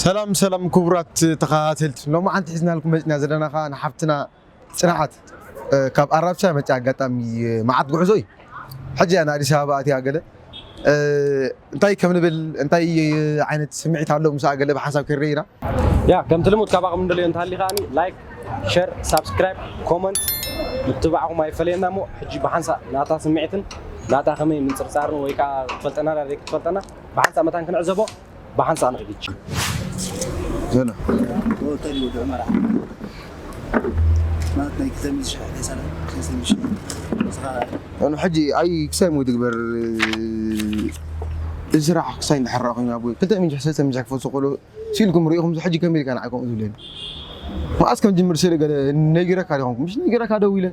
ሰላም ሰላም ክቡራት ተኸታተልቲ፣ ሎማዓንቲ ሒዝናልኩም መፂና ዘለና ከዓ ንሓፍትና ፅንዓት፣ እ፣ ካብ ኣራብሳ መፂኣ። ኣጋጣሚ፣ እ፣ መዓት ጉዕዞ እዩ። ሕጂ እያ ንኣዲስ ኣበባ ኣትያ። ገለ፣ እ፣ እንታይ ከም ንብል፣ እንታይ ዓይነት ስምዒት ኣሎ ምስኣ ገለ ብሓንሳብ ክንርኢ ኢና። ያ፣ ከምቲ ልሙድ ካባኹም እንደልዮ እንተሃልዩ ከዓኒ ላይክ፣ ሸር፣ ሳብስክራይብ፣ ኮመንት ምትባዕኹም ኣይፈለየና እሞ፣ ሕጂ ብሓንሳእ ናታ ስምዒትን ናታ ከመይ ምንፅርፃርን ወይ ከዓ ክትፈልጠና ዳርጋ ክትፈልጠና ብሓንሳእ መታን ክንዕዘቦ። ብሓንሳእ ንኽግጭ። ዘና። ሆቴል ወዲ ዑመራ። ማለት ናይ ክልተ ሚእቲ ሺሕ፣ ናይ ሰላ-፣ ክልተ ሚእቲ ሺሕ። ንስኻ ኣነ ሕጂ ኣይ ክሳይ ሞ ትግበር፣ እዚ ስራሕ ክሳይ እንድሕር ኮይኑ ኣብ ክልተ ሚእቲ ሺሕ፣ ሰለስተ ሚእቲ ሺሕ ክፈልሶ ከሎ ሲልኩም ርኢኹም፣ ሕጂ ከመይ ኢልካ ንዓይ ከምኡ ትብለኒ? መዓስ ከም ጅምር ስለ ገለ ነጊረካ ዲኹም? ምሽ ነጊረካ ደው ኢለ።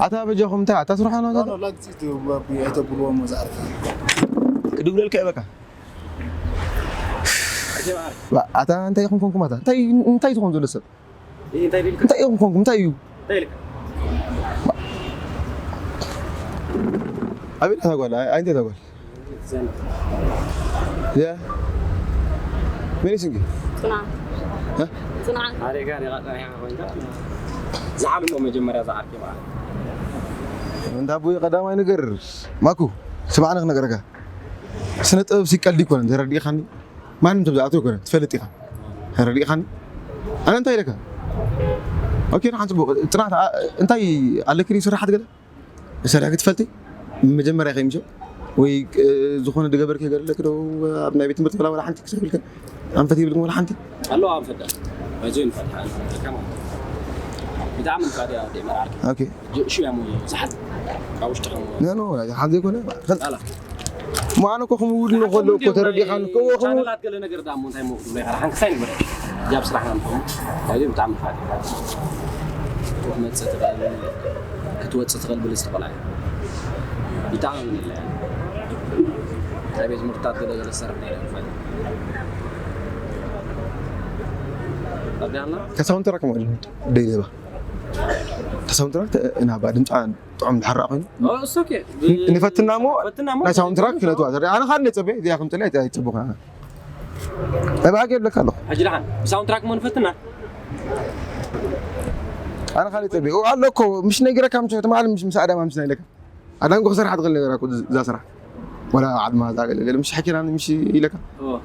ኣታ በጃኹም እንታይ ኣታ ስርሖ ነው? ክድውለልካ እየ በቃ። ኣታ እንታይ ኢኹም ኮንኩም? ኣታ እንታይ፣ እንታይ ትኾን ዘሎ ሰብ? እንታይ ኢኹም ኮንኩም? እንታይ እዩ? ኣቤት ኣታ ጓል፣ ኣይ፣ እንታይ እታ ጓል? ያ። መን እዩ ስምኪ? ጽንዓት። እ? ጽንዓት። ኣሬጋ፣ ኣሬጋ፣ ጸኒሓ ኮይንካ። ዝዓብሎ መጀመርያ ዝዓርኪ ማለት። እንዳ ኣቦይ ቀዳማይ ነገር፣ ማኩ፣ ስማዕኒ ክነግረካ። ስነ ጥበብ ሲ ቀልዲ ይኮነን፣ ተረዲእካኒ? ማንም ሰብ ዝኣትዎ ይኮነን፣ ትፈልጥ ኢኻ። ተረዲእካኒ? ኣነ እንታይ ኢለካ? ኦኬ፣ ንሓን ጽቡቕ። ጽንዓት፣ ኣ-፣ እንታይ ኣለኪ ድዩ ስራሓት ገለ? ሰሪሕኪ ትፈልጢ? መጀመርያ ከይምሾ ወይ፣ እ፣ ዝኾነ ድገበርኪ ገለ ኣለኪ ዶ? ኣብ ናይ ቤት ትምህርቲ ወላ፣ ወላ ሓንቲ ክሰብ ኢልከ? ኣንፈት ይብልኩም ወላ ሓንቲ? ኣለዋ ኣንፈት። ባይዞ ይንፈት ሓል። ከማ። ብጣዕሚ ንፋድ እያ ደይ መርዓልኪ። ኦኬ። ጅ-፣ ሽው ያሞ ዝሓል። ካብ ውሽጢ ከም ኖ፣ ኖ፣ ሓን ዘይኮነ፣ ኸል-፣ ኣላ። እሞ ኣነ እኮ ከምኡ ውድኖ ከሎ እኮ ተረዲኻኒ እኮ፣ እዎ ከምኡ ቻነላት ገለ ነገር ደኣ እሞ እንታይ እሞ ክብሎ ይኽእል? ሓንክሳይ ንግበር። እዚኣብ ስራሕና ንኾኑ። ባይዞ ብጣዕሚ ንፋድ። ክትመጽእ ትኽእል፣ ክትወጽእ ትኽእል ብልጽቲ ቆልዓ እያ። ብጣዕሚ ምን ኢለ እያ። ናይ ቤት ትምህርትታት ገለ ገለ ዝሰርሕ ነይረ ንፋድ። ተረዲኣና? ከሳውን ተራክ ማለት ደይደባ። ከሳውን ተራክ እና ባድምጻ ጥዑም ድሕር ኮይኑ። ኦ፣ it's okay። ን-፣ ንፈትና እሞ ፈትና እሞ ናይ ሳውንድ ትራክ ክነትዋ ዘርኢ። ኣነ ካልእ ነጸበ፣ እዚኣ ከም ጥላይ ኣይጸበኹ። ናይ ብሓቂ የብለካ ኣለኹ። ሕጂ ደሓን፣ ብሳውንድ ትራክ እሞ ንፈትና። ኣነ ካልእ ጸበ። ኦ፣ ኣሎ እኮ፣ ምሽ ነጊረካ፣ ምሽ ትማል፣ ምሽ ምስ ኣዳማ፣ ምሽ ናይ ለካ። ኣዳም እኮ ክሰርሓ ትኽእል ነገር እኮ እዛ ስራሕ። ወላ ዓድማ እዛ ገለ ገለ፣ ምሽ ሓኪራን፣ ምሽ ኢለካ። ኦ።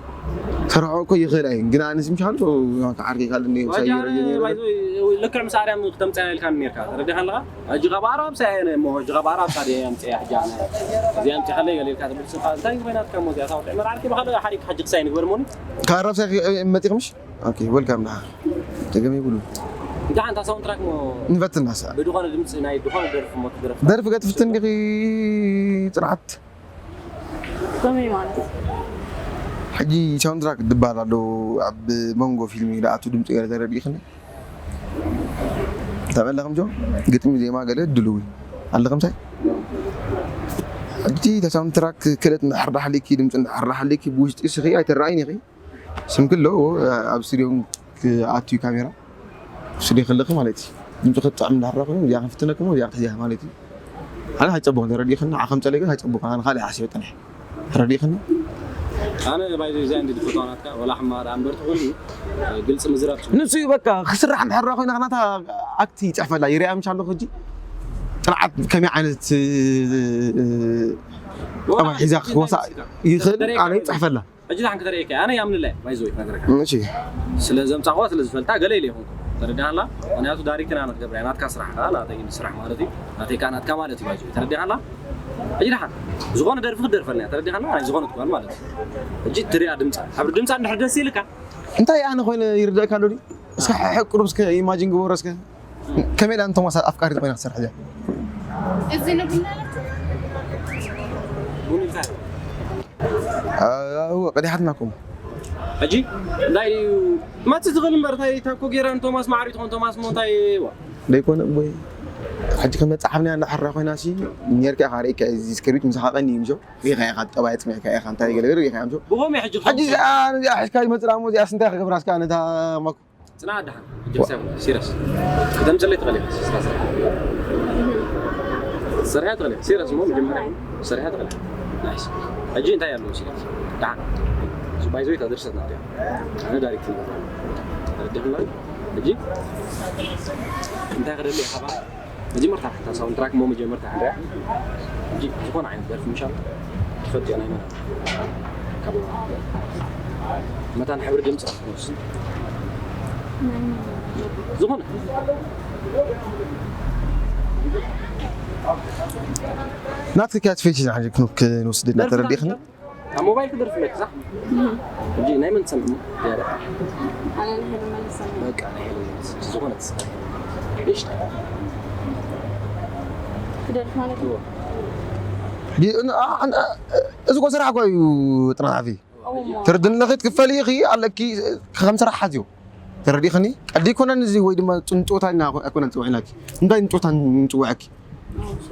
ሰርሖ እኮ ይኽእል ኣይ፣ ግን ኣነስ ምሽ ኣልኩ፣ ዓርኪ ካልእ እንደ ዋጃ ሳይረ ኣነ፣ ገለ። ባይዞ፣ ልክዕ ምስ ኣዳም ክተምጽኣ ኢልካ ነርካ። ተረዲኻ ኣለኻ? ሕጂ ካብ ኣራብሳ እየ እሞ፣ ሕጂ ካብ ኣራብሳ ድየ ኣምጽኣ ሕጂ ኣነ? እዚኣ ኣምጺኣለይ ገለ ኢልካ ትብል ስኻ፣ እንታይ ኮይናትካ እሞ እዚኣ? ታውቂ መርዓልኪ ብኻልእ ሓሪክ ሕጂ ክሳይ ንግበር እሞኒ? ካብ ኣራብሳ መጺኹምሽ? ኦኬ፣ ዌልካም፣ ደሓን። ጸገም የብሉን። እንታይ ሓንታ ሳውንድ ትራክ እሞ ንፈትን ናሳ። ብድኾነ ድምጺ ናይ ድኾነ ደርፊ እሞ ትደርፍ። ደርፊ ገትፍትን ዲኺ ጽንዓት? ከመይ ማለት? ሕጂ ሳውንድ ትራክ ዝበሃል ኣሎ፣ ኣብ መንጎ ፊልም ኢለ ኣቱ ድምጺ ገለ ተረዲእኽኒ? ተመለኸም ጆ፣ ግጥሚ ዜማ ገለ ድልው ኣለኸም ሳይ። ሕጂ ተሳም ትራክ ክለት እንድሕር ዳሕሊኪ፣ ድምፂ እንድሕር ዳሕሊኪ፣ ብውሽጢ ስኺ ኣይተረኣይን ኢኺ። ስምኪ ኣለዎ ኣብ ስቱዲዮ ክኣቱ እዩ ካሜራ። ስቱዲዮ ከለኺ ማለት እዩ። ድምፂ ክትጥዕም እንድሕር ኮይኑ፣ እዚኣ ክንፍትነኩም፣ እዚኣ ክትሕዚያ ማለት እዩ። ኣነ ኣይፀቡቕን፣ ተረዲእኽኒ፣ ንዓኸም ፀለይ ግን ኣይፀቡቕን። ኣነ ካልእ ሓሲበ ጠኒሐ። ተረዲእኽኒ? ኣነ ባይዘ እዚኣ እንዲ ዝፈትዋ ናትካ፣ ወላ ሕማቕ ደኣ እምበር፣ ትኹን እዩ፣ ግልፂ ምዝራብ ትኹን። ንሱ እዩ በቃ፣ ክስራሕ እንድሕር ኮይና፣ ናታ ኣክት ይፅሕፈላ፣ ይሪኣ ምሽ ኣለኹ ሕጂ። ጥንዓት ከመይ ዓይነት፣ እ፣ እ፣ ጠባይ ሒዛ ክወሳ ይኽእል፣ ኣነ ይፅሕፈላ። ሕጂ ንሓን ክተርእየካ፣ ኣነ ያምንላ፣ ባይዘ ወይ ክነግረካ። እሺ። ስለ ዘምፃኹዋ፣ ስለ ዝፈልጣ፣ ገለ ኢለ ይኹን። ተረዲእሃላ? ምኽንያቱ ዳይሬክተር ኣነ ክገብራ እያ፣ ናትካ ስራሕ ከኣ ናተይ ስራሕ ማለት እዩ፣ ናተይ ከኣ ናትካ ማለት እዩ፣ ባይዘ። ተረዲእሃላ? ሕጂ ደሓን፣ ዝኾነ ደርፊ ክትደርፈልና እያ፣ ተረዲእሃላ? ናይ ዝኾነት ጓል ማለት እዩ። ሕጂ ትሪኣ ድምፃ፣ ሕብሪ ድምፃ እንድሕር ደስ ኢልካ። እንታይ ኣነ ኮይነ ይርደእካ ኣሎ ድዩ? እስከ ሕሕ ቁሩብ እስከ ኢማጂን ግበሮ እስከ። ከመይ ኢላ ንቶማስ ኣፍቃሪት ኮይና ክትሰርሕ እያ? እዚ ንቡና ቡን ኢልካ። ኣዎ፣ ቀዲሓትና እኮ። ሕጂ እንታይ እዩ? መጽእ ትኽእል እምበር፣ እንታይ ታኮ ጌራ ንቶማስ ማዕሪ ትኾን፣ ቶማስ ሞ እንታይ ዋ? ደይኮነ እቦይ። ሕጂ ከም መጽሓፍና እንዳሕራ ኮይና ሲ፣ ኔርካ ኢኻ ርኢካ፣ እዚ ስክሪፕት ምሳኻ ቀኒ እዩ፣ ምሾ? ርኢኻ ኢኻ፣ ጠባይ ኣጽሚዕካ ኢኻ፣ እንታይ ገለ ገለ ርኢኻ፣ ምሾ? ብኸመይ ሕጂ ሕጂ ክትኾን? እዚኣ፣ እዚኣ ሒዝካ ይመጽእ እሞ፣ እዚኣ ስንታይ ክገብራ እስካ፣ ነታ ማኩ? ጽናሕ ደሓን፣ ሕጂ ክሳብ ሲሪየስ። ከተምጽለይ ትኽእል ኢኻ፣ ስራ ስራሕ። ትሰርሕያ ትኽእል ኢኻ፣ ሲሪየስ እሞ፣ መጀመርያ ትሰርሕያ ትኽእል ኢኻ። ናይስ። ሕጂ እንታይ ኣሎ መሲለኪ? ደሓን። እዚ ባይዘይ እታ ድርሰት ናትያ። ኣነ ዳይሬክት ንገብራ። ተረዲኽና? ሕጂ እንታይ ክደሊ ኢኻ? መጀመርታ ሓንታ ሳውንድ ትራክ እሞ መጀመርታ ሓንታ። ሕጂ ዝኾነ ዓይነት ደርፊ ምሻል ትፈልጥዮ ናይ መን? ካብ መታን ሕብሪ ድምፂ ክትወስድ። ዝኾነ ናትኪ ከኣ ትፈትሺ ዝሓንጂ ክንወስድ ኢና ደርፊ ተረዲኽኒ? ኣብ ሞባይል ክደርፍ ኣለኪ ሳሕ? ሕጂ ናይ መን ትሰምዕ? ያዳ። ኣነ ናይ ሄለን መለስ ሰምዕ። በቃ ናይ ሄለን መለስ ዝኾነ ትስራሕ። እሺ። ክደርፍ ማለት እዩ። ዲ- ን- ኣ- ን- እዚ እኮ ስራሕ እኮ እዩ ጥናፊ። እሞ። ትርድን ለኺ ትክፈሊ ኢኺ ኣለኪ ከም ስራሕ ሓዝዮ። ተረዲኽኒ? ቀዲ ኣይኮነን እዚ ወይ ድማ ንጥወታ ኢና ኣይኮነን ጽውዒናኪ። እንታይ ንጥወታ ንጽውዐኪ?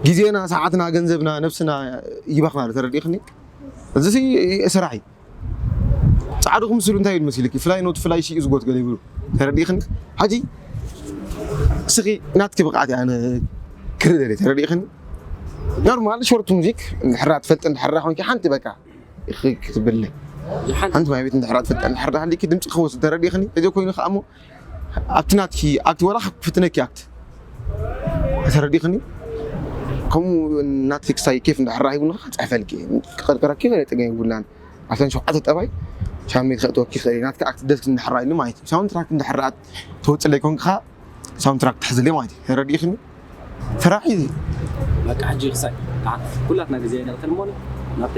ግዜና፣ ሰዓትና፣ ገንዘብና፣ ነብስና ይባኽናሉ። ተረዲኽኒ? እዚ ሲ ስራሕ እዩ። ጻዕዱ ክምስሉ እንታይ ይብል መሲልኪ? ፍላይ ኖት ፍላይ ሺ ዝጎት ገለ ይብሉ። ተረዲኽኒ? ሕጂ እስኺ ናትኪ ብቕዓት እየ ኣነ ክርኢ ደልየ። ተረዲኽኒ? ኖርማል ሾርት ሙዚክ እንድሕራ ትፈልጢ እንድሕራ ኮንኪ ሓንቲ በቃ ኢኺ ክትብሊ። ሓንቲ ማይ ቤት እንድሕራ ትፈልጢ እንድሕራ ሃሊኪ ድምፂ ክወስድ ተረዲኽኒ? እዚ ኮይኑ ከኣ እሞ ኣብቲ ናትኪ ኣብቲ ወላ ክፍትነኪ ኣብቲ ተረዲኽኒ? ከምኡ ናትኪ ክሳይ ኬፍ እንድሕራ ሂቡኒ ከኣ ክፅሕፈልኪ። ክቐርቅረኪ ገለ ፀገም የብላን። ዓሰርተ ሸውዓተ ጠባይ ሻመይ ክእትወኪ ይኽእል እየ። ናትካ ኣክት ደስ እንድሕር ኢሉ ማለት እዩ። ሳውንድ ትራክ እንድሕር ተወፅለይ ኮንካ ሳውንድ ትራክ ትሕዝለይ ማለት እዩ። ተረዲእኽኒ? ስራሕ እዩ። በቃ ሕጂ ክሳይ፣ ዓ-፣ ኩላትና ግዜ ንቕትል እሞ ናብታ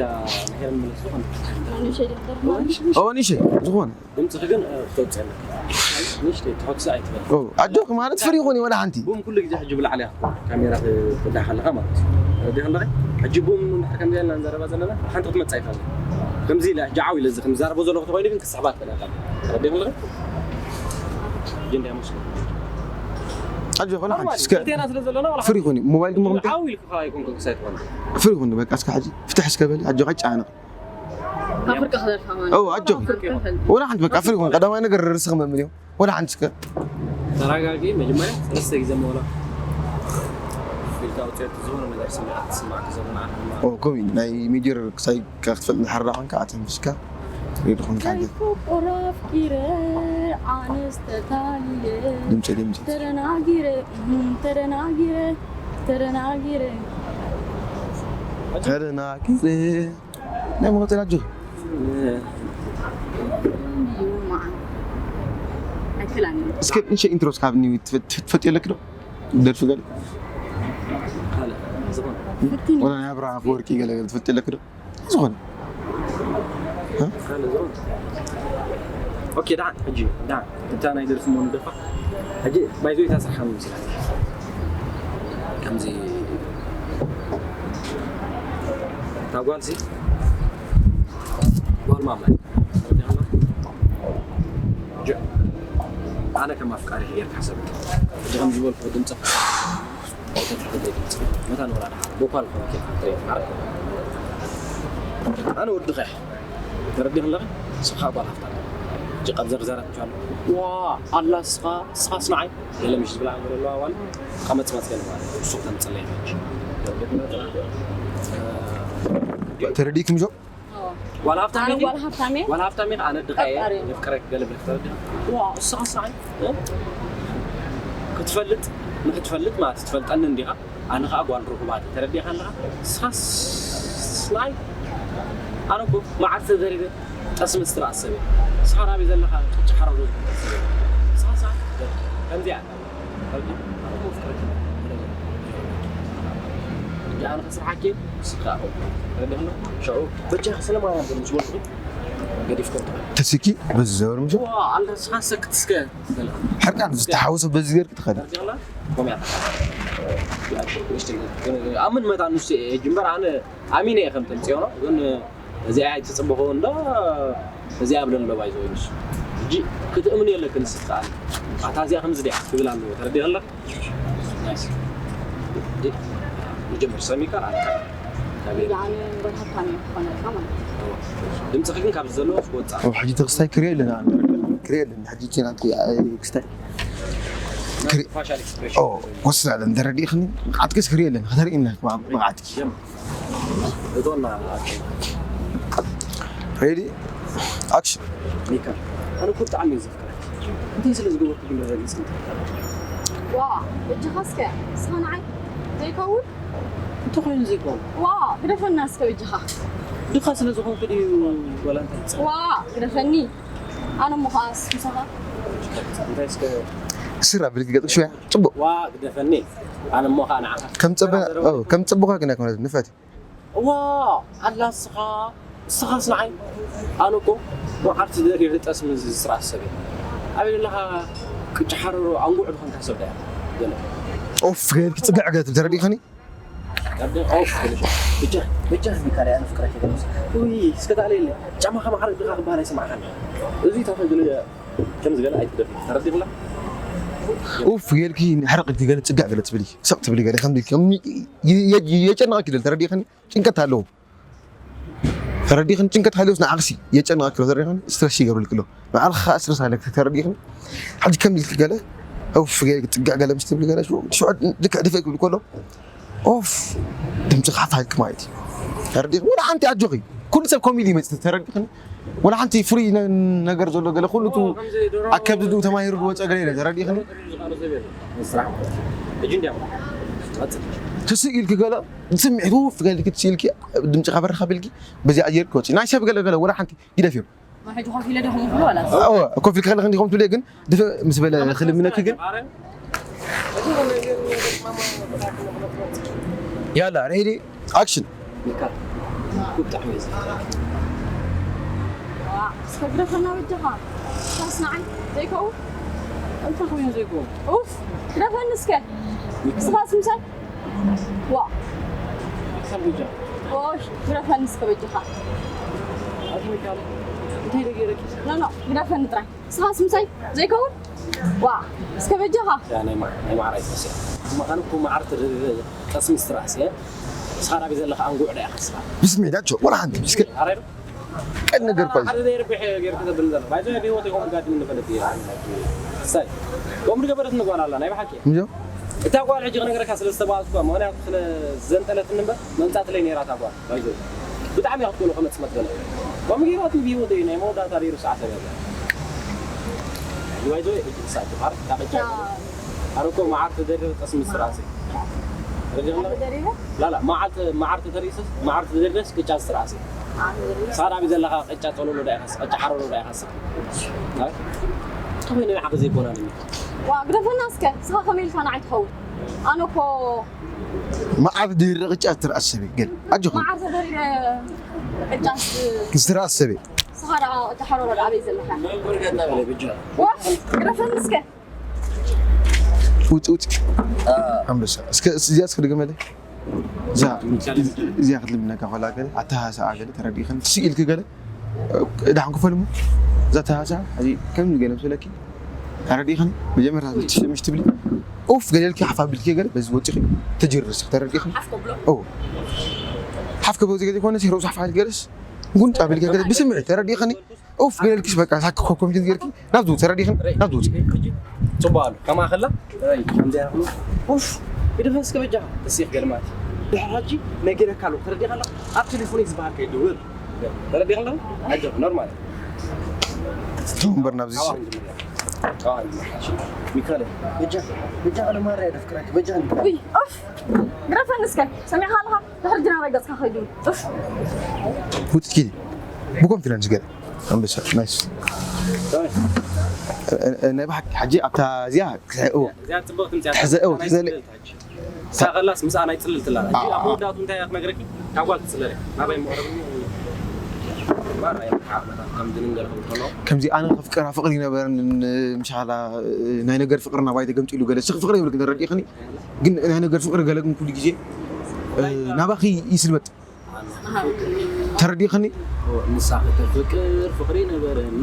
ንሄር ምልስ ዝኾነ። ኦ፣ ንእሽተይ ዝኾነ። ድምፅኺ ግን፣ እ፣ ክተውፅእ ኣለኪ። ንእሽተይ ትሕጉሲ ኣይትበል። ኦ፣ ኣጆኺ ማለት ፍሪ ይኹን ወላ ሓንቲ። ቡም ኩሉ ግዜ ሕጂ ብላዕሊ እያ ካሜራ ክዳ ከለኻ ማለት እዩ። ተረዲእኺ ኣለኺ? ሕጂ ቡም እንድሕር ከምዚ ኢልና ንዛረባ ዘለና፣ ሓንቲ ክትመጽእ ኣይትኽእልን። ከምዚ ኢላ ሕጂ ዓው ኢለ እዚ ክዛረቦ ዘለኹ ተኾይኑ ግን ክስሕባ ትኽእል እያ። ተረዲእኺ ኣለኺ? ሕጂ እንታይ መስሎ? ኣጆኺ ወላ ሓንቲ እስከ ክልቴና ስለ ዘለና ዋላ ፍሪ ሓንቲ ይኹን። ሞባይል ድማ ዓው ኢልኪ ከኣ ኣይኮንኩን ክሳይ ትኾኒ። ፍሪ ይኹን በቃ እስከ ሕጂ ፍትሕ እስከ በሊ ኣጆኺ ኣይጨናነቕ። ካብ ፍርቂ ክደርፋ ማለት ኦ፣ ኣጆኺ። ካብ ፍርቂ ክደርፋ። ወላ ሓንቲ በቃ ፍሪ ይኹን። ቀዳማይ ነገር ርእስኺ መምን እዩ። ወላ ሓንቲ እስከ። ተረጋጊ፣ መጀመርያ ሰለስተ ግዜ መውላ። ኢልካ ኣውፅኦ፣ ዝኾነ ነገር ስምዒት ክስማዕኪ ዘሎ ንዓኺ ድማ። ኦ፣ ከምኡ እዩ። ናይ ሜጀር ክሳይ ክትፈልጥ እንድሕር ደኣ ኮንካ፣ ኣተንፊስካ ትሪኦ ዶ ኮንካ? ከይፍቅር ኣፍቂረ ኣነስ ተታሊለ። ድምፂ፣ ድምፂ። ተደናጊረ፣ እህ፣ ተደናጊረ፣ ተደናጊረ። ተደናጊረ። ናይ መቐጸል ኣጆኺ። እስከ ንእሽተይ ኢንትሮ እስከ ሃብኒ፣ ትፈ-፣ ትፈ-፣ ትፈልጥዮ ኣለኪ ዶ? ደርፊ ገለ? ወላ ናይ ኣብርሃም ኣፈወርቂ ገለ ገለ ትፈልጥዮ ኣለኪ ዶ? ዝኾነ። ኦኬ፣ ደሓን፣ ሕጂ፣ ደሓን። እታ ናይ ደርፊ እሞ ንደፋ። ሕጂ፣ ባይዞ እታ ስራሕ ከመይ መሲላትኪ? ከምዚ፣ እታ ጓልሲ፣ ጓል ማማ እያ። ጀ-፣ ኣነ ከም ኣፍቃሪ ጌርካ ሓሰብ። ሕጂ ከም ዝበልኩ ድምፂ፣ ድምፂ፣ መታን ወላ ደሓር፣ ቦኳል ኮነ ኬፍ ትሪኦ፣ ዓርኩ። ኣነ ወድኻ እየ። ተረዲእኺ ኣለኺ? ንስኻ ጓል ሃፍታም። ሕጂ ካብ ዘርዘረት ምሻሎ። ዋ፣ ኣላ ንስኻ፣ ንስኻስ ንዓይ። ገለ ምሽ ዝብላ ነገር ኣለዋ ዋላ። ካብ መጽመጽ ገለ ማለት። ሱቕ ተምጽለይ ሕጂ። ተረዲእኪ ምሾ? ጓል ሃፍታም ኣነ ኢኺ? ጓል ሃፍታም እየ። ጓል ሃፍታም ኢኺ፣ ኣነ ድኻ እየ። ኣፍቃሪ እየ። የፍቅረኪ ገለ ብለኪ ተረዲእኺ? ዋ፣ ንስኻስ ንዓይ። እ? ክትፈልጥ፣ ንክትፈልጥ ማለት ትፈልጠኒ እንዲኻ። ኣነ ኸኣ ጓል ርኹባት እየ፣ ተረዲእኻ ኣለኻ? ንስኻስ ናይ ኣነ እኮ መዓር ተዘሪበ ጠስሚ ዝትበኣስ ሰብ እየ። ንስኻ ናበይ ዘለኻ? ቅጫ ሓረር ዝብል ሰብ እየ። ንስኻ ሰዓት ከምዚኣ ኣላ። ሕጂ ኣነ ከስርሓኪ፣ ንስኻ ተረዲእኻ? ሽዑ በጃኻ ስለ ማርያም ዝብል ዝበልኩ ገዲፍኩም ተስኪ በዚ ዘበር ምሽ ዋ፣ ኣለ ንስኻ ሰክት እስከ። ሕርቃን ዝተሓወሰ በዚ ገርክ ትኸዲ። ተረዲእኻ? ኮምያ። ኣምን መታ ንሱ እየ እምበር ኣነ ኣሚነ እየ ከም ተምፅኦ ነው። ግን እዚኣ ኣይትፅበኾ እንዶ እዚኣ ብለን ዶ ባይዞ ይንሱ። ሕጂ ክትእምን የለክን ንስኻ ኣለ። ኣታ እዚኣ ከምዚ ድያ ክብል ኣለዎ። ተረዲእኻ ኣለኻ? ናይስ። ዲ-፣ ንጀምር። ሰሚካ ኣለ። ኣበይ? ኣነ ጓል ሃብታም እየ ክኾነልካ ማለት እዩ። ድምፅኺ ግን ካብዚ ዘለዎ ክወፅእ። ኣብ ሕጂ ተኽስታይ ክሪኦ ኣለና። ክሪኦ ኣለና። ሕጂ ኪናት ክስታይ። ክሪ-፣ ፋሻል ኤክስፕሬሽን። ኦ፣ ወስድ ኣለን። ተረዲእኽኒ? ብቕዓትክስ ክሪኦ ኣለና። ከተርእየና ብቕዓትኪ። ጀምር። እቶና። ሬዲ፣ ኣክሽን። ሚካ፣ ኣነ እኮ ብጣዕሚ እየ ዘፍቅረካ። እንታይ ስለ ዝገበርኩ ግን ረጋጊጽ? ዋ፣ እጅኻ እስከ ስኻ ንዓይ ዘይከውን? እንታይ ኮይኑ ዘይኮን? ዋ፣ ግደፈና እስከ በጃኻ። ድኻ ስለ ዝኾንኩ ድዩ? ዋላ እንታይ ይጸ- ዋ፣ ግደፈኒ። ኣነ እሞ ኸኣ ምሳኻ። እንታይ እስከ ስራ ብልክ ገጥሽ ያ ጽቡቅ። ዋ፣ ግደፈኒ። ኣነ እሞ ኸኣ ንዓኻ። ከም ጽበ ከም ጽቡኻ ግን ኣይኮነትን ንፈት። ዋ፣ ኣላ እስኻ፣ እስኻስ ንዓይ። ኣነ እኮ መዓልቲ ደሪረ ጠስሚ ዝስራሕ ሰብ እየ። ኣበይ ዘለኻ? ቅጫ ሓረሮ ኣንጉዕ ዝኾንካ ሰብ ዳያ። ገለ ኦፍ ገይርክ ጽግዕ ገትብ ተረዲእኽኒ። ቀደ ኦፍ ብቻ ብቻ ሚካል ኣነ ፍቅረክ ገለ። ውይ፣ እስከ ታለለ ጫማኻ ማዕረግ ድኻ ክበሃል ኣይሰማዕካን። እዚ ታፈ ገለ ከም ዝገለ ኣይትደፍ። ተረዲእኽላ? ኡፍ ጌልኪ ንሕረቅ ኢልኪ ገለ ጽግዕ ገለ ትብሊ ሰቕ ትብሊ ገለ ከም ኢልኪ ከም የ- የ- የጨንቐኪ ደል ተረዲእኽኒ። ጭንቀት ኣለዎ ተረዲእኽኒ። ጭንቀት ሃልዮስ ንዓኽሲ የጨንቐኪ ኣሎ ተረዲእኽኒ። ስትረስ ይገብርልኪ ኣሎ ንባዕልኻ ስትረስ ኣለኪ ተረዲእኽኒ። ሕጂ ከም ኢልኪ ገለ ኡፍ ጌልኪ ጽግዕ ገለ ምስ ትብሊ ገለ ሽዑ ልክዕ ድፍእ ክብል ከሎ ኦፍ ድምፂ ካፋልክ ማለት እዩ። ተረዲእኽኒ? ወላ ሓንቲ ኣጆኺ ኩሉ ሰብ ኮሜዲ ይመፅእ ተረዲእኽኒ? ወላ ሓንቲ ፍሩይ ነ- ነገር ዘሎ ገለ ኩሉ እቲ ኣብ ከብዱ ተማሂሩ ዝወፀ ገለ የለ ተረዲእኽኒ? ትስእ ኢልኪ ገለ ስምዒት ውፍ ገልኪ ትስእ ኢልኪ ድምፂ ካበርካ ቢልኪ በዚ ኣየር ክወፅእ ናይ ሰብ ገለ ገለ ወላ ሓንቲ ግደፍ እዮም ሕጂ ኮፍ ኢለ ዲኹም ትብሉ ዋላ እወ ኮፍ ኢልካ ከለኺ እንዲኹም ትብሉ ግን ድፍእ ምስ በለ ክልምነኪ ግን ያላ ሬዲ ኣክሽን ሚካ ብጣዕሚ እዩ ዘፍቅረካ። እስከ ግደፈና በጃኻ። እስካስ ንዓይ ዘይከውን? እንታይ ኮይኑ ዘይኮን? ኡፍ፣ ግደፈኒ እስከ። እስኻስ ምሳይ? ዋ፣ ሚካ ብጃ ኦሽ፣ ግደፈኒ እስከ በጃኻ። ኣቲ ሚካ እንታይ ደገረኪ? ኖ ኖ፣ ግደፈኒ ጥራይ። እስኻስ ምሳይ ዘይከውን? ዋ፣ እስከ በጃኻ። ያ ናይ ማዕ ናይ ማዕራይ ተሰ። ማኻን እኮ ማዓር ተደረገ ቀስም ስትራስ ያ። ሳራ ቢዘለኻ ኣንጉዕ ዳ ያኸስራ። ብስሜዳቸው ወላ ሓንቲ እስከ ኣራይዶ ቀን ነገር እኳ እዩ። ሓደ ዘይርብሕ ጌርካ ተብል ዘሎ ባይዞ ብህይወት ይኸም ጋድም ንፈለጥ እየ። ሳይ ከምኡ ገበረት ንጓል ኣላ ናይ ብሓቂ እንጆ እታ ጓል ሕጂ ክነግረካ ስለ ዝተባልኩ ምክንያቱ ስለ ዘንጠለትኒ እምበር መምፃትለይ ነይራ እታ ጓል ባይዞ ብጣዕሚ እያ ክትኮኑ ከመፅእ መትበለ ከምኡ ገይራት ብህይወት እዩ ናይ መወዳእታ ደይሩ ሰዓት ተበለ ባይዞ እጅ ሳት ማር ካበቻ ኣረኮ መዓር ተደርር ቀስሚ ስራሴ ረጀምና ደሪበ ላላ መዓልቲ መዓር ተተሪስስ መዓር ተደርደስ ቅጫ ስራሴ ሳራ ቢዘለኻ ቅጫ ጸሎሎ ዳ ኢኻስ ቅጫ ሓረሎ ዳ ኢኻስ ኣይ ተኾይነ ሓገዝ ይኮና ዋ ግደፈና እስከ። እስኻ ከመይ ኢልካ ንዓይ ትኸውን? ኣነ እኮ መዓር ድርቅ ጫ ትርኣስ ሰብ ግን ኣጆኹም መዓር ተደሪበ ቅጫስ ዝትርኣስ ሰብ እስኻ ደኣ ቅጫ ሓረሎ ደኣ ኣበይ ዘለኻ? ዋ ግደፈኒ እስከ። ውጥ ውጥ ኣንበሳ እስከ እዚኣ እስከ ድገመለ እዛ እዚኣ ክትልምነካ ከላ ገለ ኣተሃሳኣ ገለ ተረዲእኽን ስኢልክ ገለ ዳሕን ክፈልሙ እዛ ተሃሳ እዚ ከም ገለ ምስለኪ ተረዲእኽን መጀመርታ ምሽ ትብሊ ኡፍ ገለልኪ ሓፍ ኣቢልኪ ገለ በዚ ወፂኺ ተጅርር እስኪ ተረዲእኽን ሓፍ ከበዚ ገለ ኮነ ርእሱ ሓፍ ገለስ ጉንጫ ኣቢልኪ ገለ ብስምዒት ተረዲእኽኒ ኡፍ ገለልኪስ በቃ ሳክ ኮኮምሽን ገርኪ ናብዚ ውፅ ረዲኽን ናብዚ ውፅ ጽቡቅ ኣሎ ከማ ከላ ኡፍ ግድፈ እስከ በጃ ተሲኽ ገልማት ድሕራጂ ነጊረካ ኣሎ ተረዲኻ ኣላ ኣብ ቴሌፎን ዝበሃልካ ይደውል ተረዲኻ ኣላ ኣጆ ኖርማል ተወንበር ናብዚ ሚካኤል በጃ በጃ ኣነ ማራ የደፍቅረክ በጃ ውይ ኡፍ ግረፈኒ እስከ ሰሚዕካ ኣለኻ ድሕሪ ጅናባይ ገጽካ ከይዱ ኡፍ ውጥኪ ብኮንፊደንስ ገለ ኣንበሳ ናይስ ናይ ብሓቂ ሕጂ ኣብታ እዚኣ ክሳይ እዎ እዚኣ ጽብቕቲ ምጽኣ ሕዘ እዎ ትዘለ ሳኸላስ ምስኣ ናይ ጽልል ትላል ኣብ መወዳቱ እንታይ ክትነግረኪ ካብ ጓል ትጽለለ ናባይ መቕረብ ማራ ከም ድንገር ክብል ከሎ ከምዚ ኣነ ከፍቅራ ፍቅሪ ይነበረን ምሻላ ናይ ነገር ፍቅሪ ናባይ ተገምጢሉ ገለ ስኽ ፍቅሪ ይብልክ ተረዲእኽኒ ግን ናይ ነገር ፍቅሪ ገለ ግን ኩሉ ግዜ ናባኺ ይስልበጥ ተረዲእኽኒ ንሳ ከተፍቅር ፍቅሪ ነበረን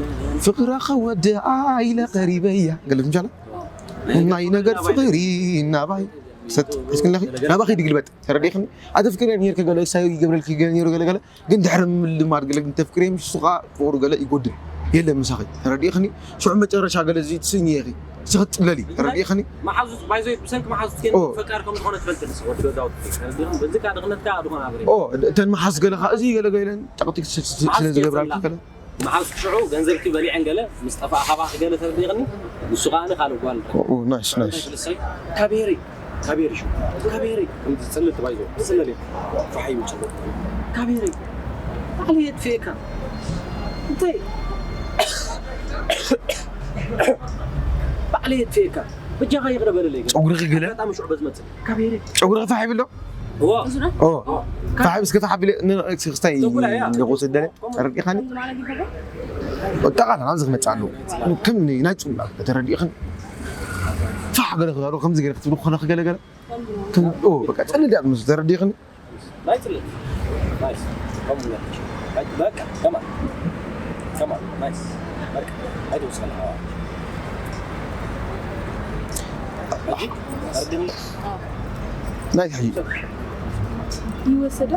ፍቅራ ከወድኣ ኢለ ቀሪበያ ገለ ምሻላ ናይ ነገር ፍቅሪ ናባይ ሰጥ እስክንለኺ ናባኺ ድግልበጥ ተረዲእኽኒ ኣተፍቅሪ ኔርከ ገለ ሳይ ይገብረልኪ ገለ ኔሩ ገለ ገለ ግን ድሕሪ ምልማድ ገለ ግን ተፍቅሪ ምሽሱ ከዓ ፍቅሩ ገለ ይጎድል የለን ምሳኺ ተረዲእኽኒ ሽዑ መጨረሻ ገለ እዚ ትስእኒ ኢኺ ስኽትጥለሊ ተረዲእኽኒ። መሓዙት ባይዞ ብሰንኪ መሓዙት ከ ኦ። ፈቃር ከም ዝኾነ ትፈልጥ ንስ ወዲ ገዛውቲ ተረዲእኽኒ። በዚ ካ ድኽነት ካ ድኾነ ኣብሬ ኦ እተን መሓዝ ገለ ከዓ እዚ ገለ ገለ ጨቕጢ ስለ ዝገብራልካ ከለ መሓዝ ሽዑ ገንዘብኪ በሊዐን ገለ ምስ ጠፋእ ካባኺ ገለ ተረዲእኽኒ። ንሱ ከዓ ካልእ ጓል ኦ ናይስ ናይስ ትልሰይ ካቤሪ ካቤሪ ሹ ካቤሪ ከምዚ ዝፅልል ትባይዞ ዝፅልል እዩ። ፋሕ ይብል ፅልል ካቤሪ ባዕለይ የጥፍኤካ እንታይ ባዕለይ የጥፍኤካ በጃኻ ይቕረ በለለይ። ጨጉርኺ ገለ ኣጋጣሚ ሽዑ በዝመፅእ ካቤሪ ጨጉርኺ ፋሕ ይብል ዶ እዎ ኦ ፋሕ እስከ ፋሕ ቢለ ክስታይ ክወስድ ደለ ተረዲእኻኒ። ጠቓላ ናብዚ ክመፅእ ኣለዎ ከም ናይ ፅላ ተረዲእኽን ፋሕ ገለ ክዛሩ ከምዚ ገለ ክትብል ክኾነ ክገለገለ በቃ ፅልል ያሉ ምስ ተረዲእኽን ናይ ፅልል ናይስ ከምኡ በቃ ከማ ከማ ናይስ በቃ ኣይትወስኸና ሕጂ ኣርድኒ ናይ ሕጂ ይወሰዶ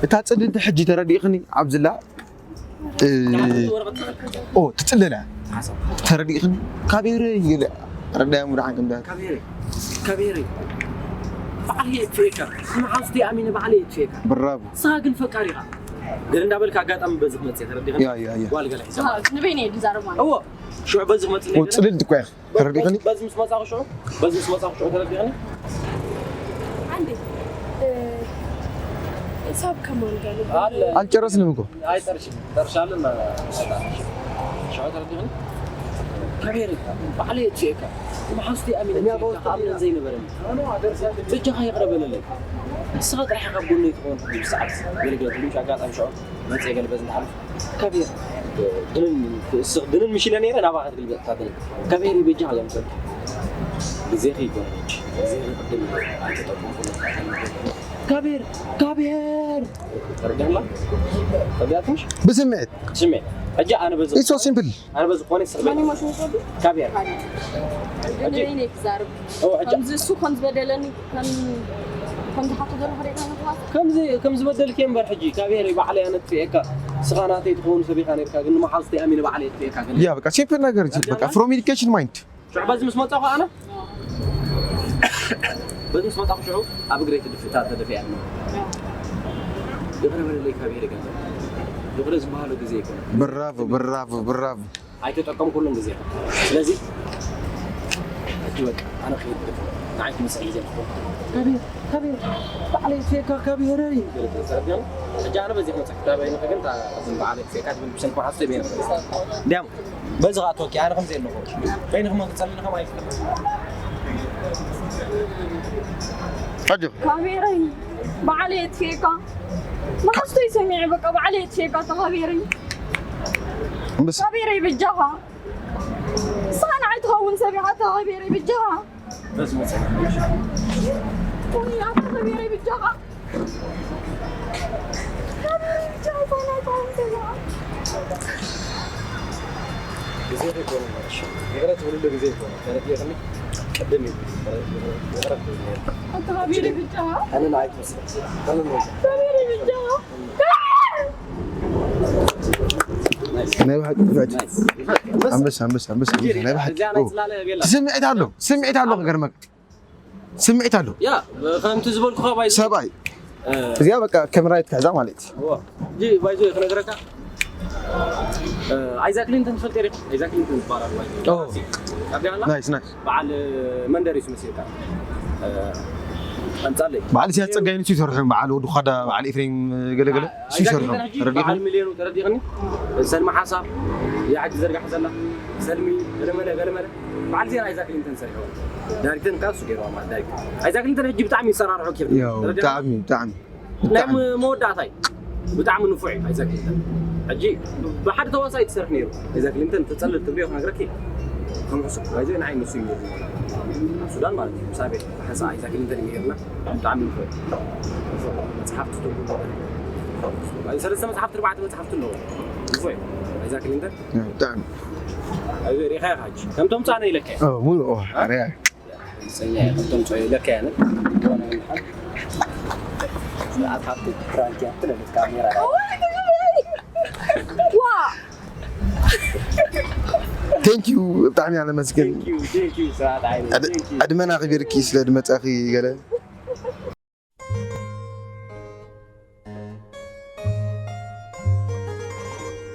እታ ፅልልቲ ሕጂ ተረዲእኽኒ ኣብዝላ ኦ ትፅለላ ተረዲእኽኒ ካቤረ ይለ ረዳያ ሙዳዓን ከምዳ ካቤረ ካቤረ ባዕለይ የጥፍኤካ ንሓውስቲ ኣሚነ ባዕለይ የጥፍኤካ ብራቡ ንስኻ ግን ፈቃሪኻ ገለ እንዳበልካ ኣጋጣሚ በዚ ክመፅእ ተረዲእኽኒ ያ ያ ያ ጓል ገለ ሒዛ ንበይነ እዩ ዝዛረብ ማለት እዎ ሽዑ በዚ ክመፅእ ኦ ፅልልቲ እኮ ኢኻ ተረዲእኽኒ በዚ ምስ መፃኹ ሽዑ በዚ ምስ መፃኹ ሽዑ ተረዲእኽኒ عندي حساب كمان قالوا ኣለ ኣልጨረስንም እኮ ኣይጠርሽ ጠርሻለን ሽዑ ተረዲእኽኒ ካቤረ ባዕለይ የጥፍኤካ ንሓውስቲ ኣሚነ የጥፍኤካ ኣሚነ ዘይነበረኒ በጃኻ ይቕረ በለለይ ንስኻ ጥራሕ ካብ ጎነይ ትኸውን ብሰዓት ገለገለ ትንሽ ኣጋጣሚ ሽዑ መፅእ ገለ በዚ እንዳሓለፍ ካቤረ ድንን ምሽለ ነይረ ናባኻ ትግልበጥካ ድንን ካቤረ በጃኻ እዮም ሰብ ግዜኺ ይኮነ ግዜኺ ቅድም ኣይተጠቀምኩ ካቤር ካቤር ተረዳላ ተረዳትሽ ብስምዒት ስሜ ሕጂ ኣነ በዚ ኢትስ ሶ ሲምፕል ኣነ በዚ ኮነ ስርበ ካቤር ንበይነ ክዛረብ ኦ ሕጂ ከምዚ እሱ ከም ዝበደለኒ ከም ከም ዝሓቶ ዘሎ ክሪእካ ምክዋት ከምዚ ከም ዝበደልክ እምበር ሕጂ ካቤር ባዕለይ ኣነ ጥፍኤካ ስኻ ናተይ ትኸውን ሰቢኻ ነርካ ግን መሓዝቲ ኣሚነ ባዕለይ ጥፍኤካ ግን ያ በቃ ሲምፕል ነገር በቃ from education mind ሽዑ በዚ ምስ መጻኹ ኣነ በዚ ምስ መጻኹ ሽዑ ኣብ እግረይ ትድፍታ ተደፊኣ ይቕረ በለለይ ካቤር ገንዘብ ይቕረ ዝበሃሎ ግዜ ይኮነ ብራቮ ብራቮ ብራቮ ኣይተጠቀምኩሉን ግዜ ስለዚ ሕጂ በቃ ኣነ ክይድ ንዓይ ክምስል ግዜ ትኾን ካቤር ካቤር ባዕለይ ፌካ ካቤረይ ሕጂ ኣነ በዚ ክመፅእ ክታበይ ንኸግን እታ ዝም በዓለይ ፌካ ትብል ብሰንኪ መሓዝተይ ቤነ እንዲያም በዚ ከዓ ተወኪ ኣነ ከምዚ ኣለኹ በይንኹም ክፀልኒ ከም ኣይፍቅር ኣጆ ካሜረይ ባዕለይ የጥፌካ መሓዝተይ ሰሚዐ በቃ ባዕለይ የጥፌካ ተኻቤረይ እምብስ ካቤረይ በጃኻ ንስኻ ንዓይ ትኸውን ሰሚዓቶ ካቤረይ በጃኻ በዚ መፅእ ወይ ኣታ ካቤረይ በጃኻ ካቤረይ በጃኻ ንስኻ ንዓይ ትኸውን ሰሚዓ ግዜ ዘይኮነ ማለት እዩ። ይቕረ ትብልሉ ግዜ ይኮነ ተረዲእኽኒ ቅድም እዩ ይቕረ ትብል ነይሩ ኣታ ካቤረይ በጃኻ ኣነ ንዓይ ትመስል ኣነ ንወዛ ካቤረይ በጃኻ ናይ ብሓቂ ይፈዕድ ኣንበሳ ኣንበሳ ኣንበሳ ኣንበሳ ናይ ብሓቂ እዚኣ ናይ ፅላለ የብላ ስምዒት ኣሎ ስምዒት ኣሎ ክገርመክ ስምዒት ኣሎ ያ ከምቲ ዝበልኩኻ ባይ ሰብኣይ እዚኣ በቃ ከም ራይት ክሕዛ ማለት እዩ እዋ እንጂ ባይዞ ክነግረካ ኣይዛክ ሊንተን ትፈልጥ ሪክ ኣይዛክ ሊንተን ዝበሃል ኣሎ ባይዞ ኦ ኣቢያላ ናይስ ናይስ በዓል መንደር እዩ ስመስልካ ኣምፃለይ በዓል ሲያስ ፀጋይ ንሱ ይሰርሑ በዓል ወዲ ኳዳ በዓል ኤፍሬም ገለገለ እሱ ይሰርሑ ተረዲኹም በዓል ሚልዮኑ ተረዲኽኒ ሰልሚ ሓሳብ እያ ሕጂ ዘርጋሕ ዘላ ሰልሚ ገለመለ ገለመለ በዓል ዜና ኣይዛክ ሊንተን ሰሪሕዎ ዳይሬክተር ከዓ እሱ ገይርዋ ማለት ዳይሬክተር ኣይዛክ ሊንተን ሕጂ ብጣዕሚ ይሰራርሑ ኪ ያው ብጣዕሚ ብጣዕሚ ናይ መወዳእታ እዩ ብጣዕሚ ንፉዕ እዩ ኣይዛክ ሊንተን ሕጂ ብሓደ ተዋሳኢ ትሰርሕ ነይሩ ኣይዛክ ሊንተን ትፀልል ትብልዮ ክነግረኪ ከምሕሱ ኣይዘ ንዓይ ንሱ እዩ ሱዳን ማለት እዩ ምሳቤ ሓንሳ ኣይዛክ ሊንተን እዩ ነይርና ብጣዕሚ ንፉዕ መፅሓፍቲ ትርጉም ሰለስተ መፅሓፍቲ ኣርባዕተ መፅሓፍቲ ኣለዎ ንፉዕ እዩ ኣይዛክ ሊንተን ብጣዕሚ ሪኢኻ ኢኻ ከምቶም ፃነ ኢለካ ሙሉእ ኣርያ ሰኛ ከምቶም ፃነ ኢለካ ያነ ስርዓት ሃብቲ ፕራንክ ያትለለት ካሜራ ዋ Thank you ብጣዕሚ ኢና ነመስግን። Thank you, thank you፣ ስርዓት ዓይነ። ዕድ- ዕድመና ኣኽቢርኪ ስለ ድመጻኺ ገለ